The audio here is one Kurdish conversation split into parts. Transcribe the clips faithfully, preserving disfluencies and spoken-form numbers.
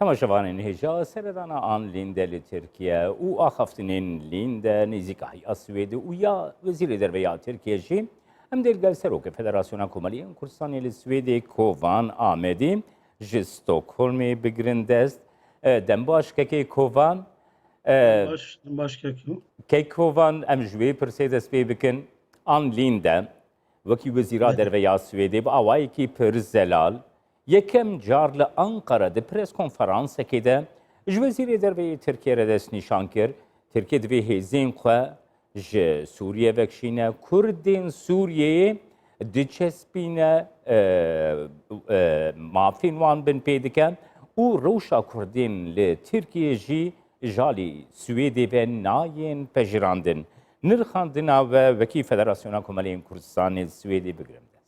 Temaşevanên hêja, seredana an Lînde li Tirkiye û axaftinên Lînde nêzîkahiya Swêdê û ya Wezîrê Derve ya Tirkiye jî em dê li gel Serokê Federasyona Komeliyên Kurdistanê li Swêdê Kovan Amedî ji Stockholmê bigirin dest. E, dem baş kekê Kovan. E, Dem baş, dem baş kekî. Kek Kovan, em ji wê pirsê dest pê bikin. An Lînde, wekî Wezîra Derve ya Swêdê, bi awayekî pir zelal, yekem car li Ankara di pres konferansekê de ji Wezîrê Derve yê Tirkiye re destnîşan kir. Tirkiye divê hêzên xwe ji Sûriye vekişîne, Kurdên Sûriyeyê diçespîne, e, e, mafên wan binpê dike û rewşa Kurdên li Tirkiye jî ji alî Swêdê ve nayên pejirandin. Nirxandina we wekî Federasyona Komeleyên Kurdistanê li Swêdê bigirin dest.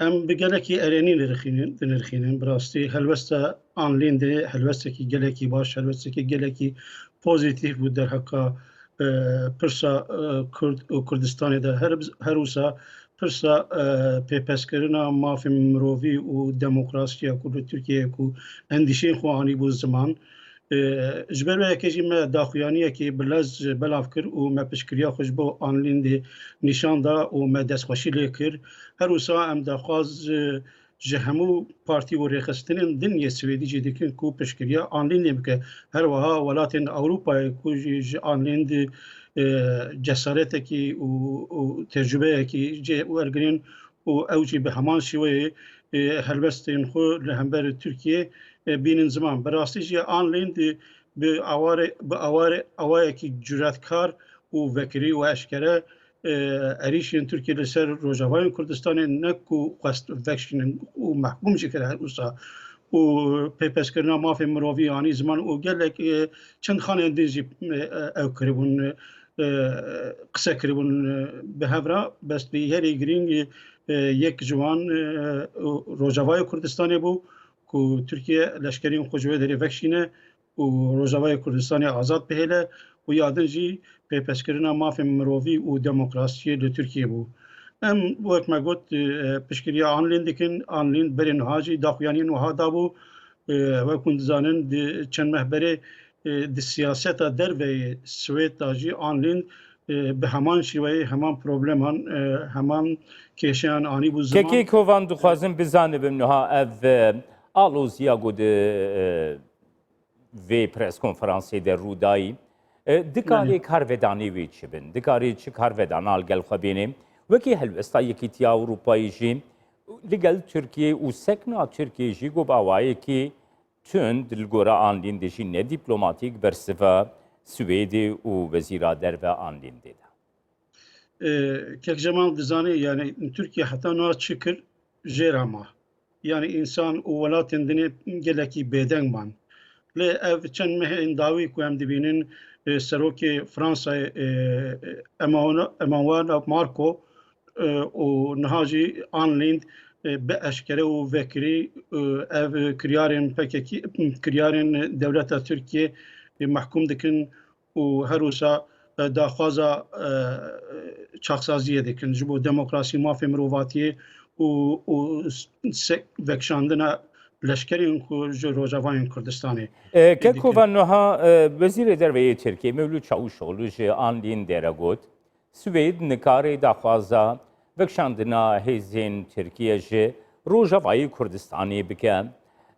Em bi gelekî erênî nirxînin, dinirxînin. Bi rastî helwesta an Lîndê helwestekî gelekî baş, helwestekî gelekî pozîtîf bû derheqa, e, pirsa, e, Kurd û Kurdistanê de. Her, her wisa pirsa, e, pêpeskirina mafên mirovî û demokrasiya ku li Tirkiyeyê ku endîşeyên xwe anîbû ziman, E, ji ber wê yekê jî me daxuyaniyekî bi lez belav kir û me piştgiriya xwe ji bo an Lîndê nîşan da û me destxweşî lê kir. Her wisa em daxwaz, e, ji hemû partî û rêxistinên din yê Swêdî jî dikin ku piştgiriya an Lîndê bike. Her wiha welatên Ewropayê ku jî ji an Lîndê, e, cesaretekî û, û tecrubeyekî jê wergirîn û ew jî bi heman şêweyê, e, helwestên xwe li hember Tirkiyê, e, bînin ziman. Bi rastî jî an Lînd, e, bi aware-, bi aware-, awayekî cüretkar û vekirî û eşkere, e, êrîşên Tirkiyê li ser Rojavayên Kurdistanê ne ku xwest vekişînin û mehkûm jî kir her wisa û pêpeskirina mafê mirovî anî ziman û gelek, e, çend xanên din jî, e, ew kiribûn, e, qise kiribûn, e, bi hev re. Bes lê herî girîng, e, yek ji wan, e, Rojavayê Kurdistanê bû ku Tirkiye leşkeriyên xwe ji wê derê vekişîne û Rojavayê Kurdistanê azad bihêle û ya din jî pêpeskirina mafên mirovî û demokrasiyê li Tirkiyê bû. Em, wek me got, e, piştgiriya an Lînd dikin. An Lînd berê niha jî daxuyaniyên wiha dabû. E, wek hûn dizanin, di çend meh berê, e, di siyaseta derveyê Swêd de jî an Lînd, e, bi heman şîweyê heman probleman, e, heman kêşeyan anîbû ziman. Kekê Kovan, dixwazim bizanibim niha ev, e, aloziya ku di, e, vê preskonferansê de rûdayî, e, dikarê karvedanê wê çi bin? Dikarê çi karvedana li gel xwe bêne? Wekî helwesta Yekîtiya Ewropayê jî li gel Tirkiyê û sekna Tirkiyê jî ku bi awayekî tund li gora an Lîndê jî ne dîplomatîk bersiva Swêdê û Wezîra Derve an Lîndê de. E, Kek Cemal dizanî, yanî Tirkiye heta niha çi kir, jê re ma. Yanî însan û welatên dinê gelekî bêdeng man. Lê ev çend mehên dawî ku em dibînin, e, serokê Fransayê, e, Emmanuel, Emmanuel Macron, e, û niha jî an Lînd, e, bi eşkere û vekirî, e, ev kiryarên P K K, kiryarên dewleta Tirkiyê, e, mehkûm dikin û her wisa, e, daxwaza, e, çaksaziyê dikin ji bo demokrasî, mafê mirovatiyê û, û se-, vekişandina leşkerên ku ji Rojavayên Kurdistanê. E, Kek Kovan, niha, e, Wezîrê Derve yê Tirkiyê Mevlût Çavuşoğlu ji an Lîndê re got, Swêd nikarê daxwaza vekişandina hêzên Tirkiye ji Rojavayê Kurdistanê bike.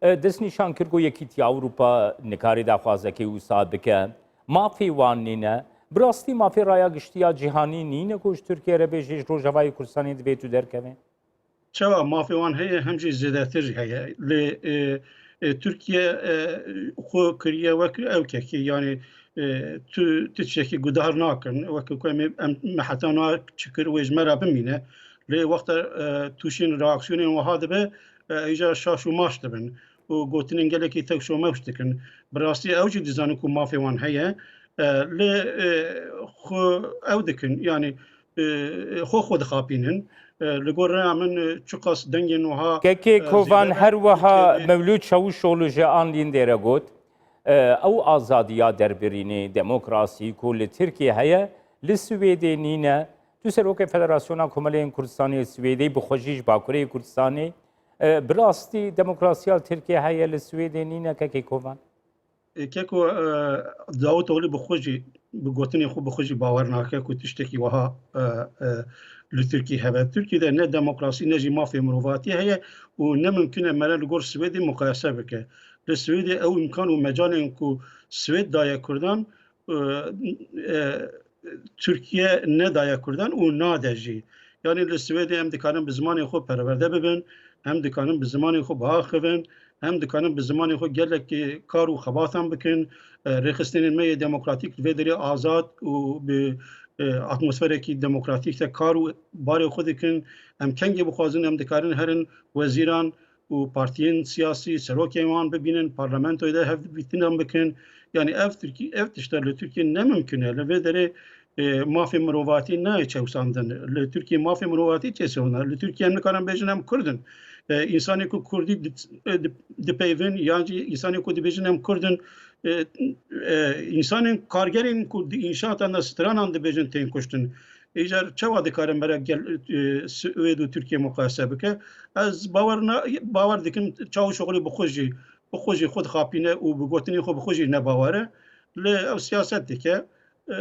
E, destnîşan kir ku Yekîtiya Ewropa nikarê daxwazekê wisa bike. Mafê wan nîne. Bi rastî mafê raya giştî ya cîhanî nîne ku ji Tirkiye re bêje ji Rojavayê Kurdistanê divê tu derkevê? Çawa mafê wan heye, hem jî zêdetir heye. Lê, e, e, Tirkiye, e, xwe kiriye wek ew kekî, yanî, e, tu tiştekî guhdar nakin. Wek ku em, em me heta niha çi kir, wê ji me re bimîne. Lê wexta, e, tûşên reaksiyonên wiha dibe, e, îcar şaş û maş dibin û gotinên gelekî tewşo mewş dikin. Bi rastî ew jî dizanin ku mafê wan heye. E, lê, e, xwe ew dikin, yanî, e, xwe xwe dixapînin. E, li gor rêya min, e, çiqas dengên wiha, Kekê, e, Kovan, zêde her wiha Tirkiyeyê Mewlûd Çavuşoğlu ji an Lîndê re got, e, ew azadiya derbirînê, demokrasî ku li Tirkiyê heye, li Swêdê nîne. Tu serokê Federasyona Komeleyên Kurdistanê li Swêdê, bi xwe jî ji Bakurê Kurdistanê, E, bi rastî demokrasiya li Tirkiye heye, li Swêdê nîne, kekê Kovan? E, Keko, e, Davutoğlu bi xwe jî, bi gotinên xwe bi xwe jî bawer nake ku tiştekî wiha, e, e, li Tirkiyê hebe. Tirkiyê de ne demokrasî ne jî mafê mirovatî heye û ne mimkun e mere li gor Swêdê muqayese bike. Li Swêdê ew îmkan û mecalên ku Swêd daye Kurdan, e, e, Tirkiye nedaye Kurdan û nade jî. Yanî li Swêdê em dikarin bi zimanê xwe perwerde bibin, em dikarin bi zimanê xwe biaxivin, em dikarin bi zimanê xwe gelekî kar û xebatan bikin. E, rêxistinên me yê demokratîk li vê derê azad û bi, e, atmosferekî demokratîk de kar û barê xwe dikin. Em kengê bixwazin, em dikarin herin wezîran û partiyên siyasî, serokên wan bibînin, parlamentoyê de hevdîtinan bikin. Yanî ev Tirkî, ev tişta li Tirkiye ne mimkun e. Li vê derê, e, mafê mirovatî nayê çewsandin. Li Tirkiye mafê mirovatî çêsewna. Li Tirkiye em nikarin bêjin em Kurd in. E, însanê ku Kurdî di-, e, di-, dipeyvin, yan jî însanê ku dibêjin em Kurd in, e, e, însanên kargerên ku di înşaatan de stranan dibêjin tên kuştin. Îcar çawa dikare mere gel, e, Swêd û Tirkiye muqayese bike? Ez bawer na, bawer dikim Çavuşoxlû bi xwe jî, bi xwe jî xwe dixapîne û bi gotinên xwe bi xwe jî nebawer e. Lê ew siyaset dike. E,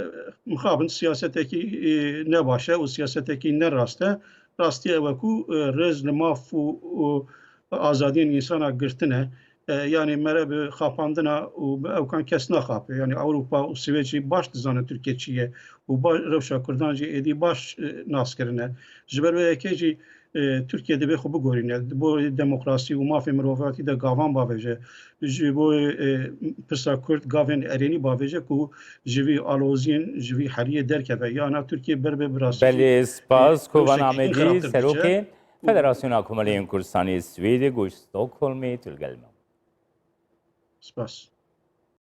mixabin siyasetekî, e, ne baş e û siyasetekî ne rast e. Rastî ew e ku, e, rêz li maf û, û azadiyên însana girtine. E, yanî mere bi xapandina û bi ewkan kes naxape. Yanî Ewropa û Swêd jî baş dizane Tirkiye çi ye û ba-, rewşa Kurdan jî êdî baş, e, nas kirine. Ji ber wê yekê jî, e, Tirkiye divê xwe bigorîne. Bo demokrasî û mafê mirovatî de gavan bavêje. Ji bo, e, pirsa Kurd gavên erênî bavêje ku ji vî aloziyên, ji vî heriyê derkeve. Yana Tirkiye ber be bi rastî jî, Belê, spas. e, Kovan rewşekî Amedî, xirabtir diçe. Serokê Federasyona Komeleyên Kurdistanê Swêdê, goş Stockholmê, tu li gel me. Spas.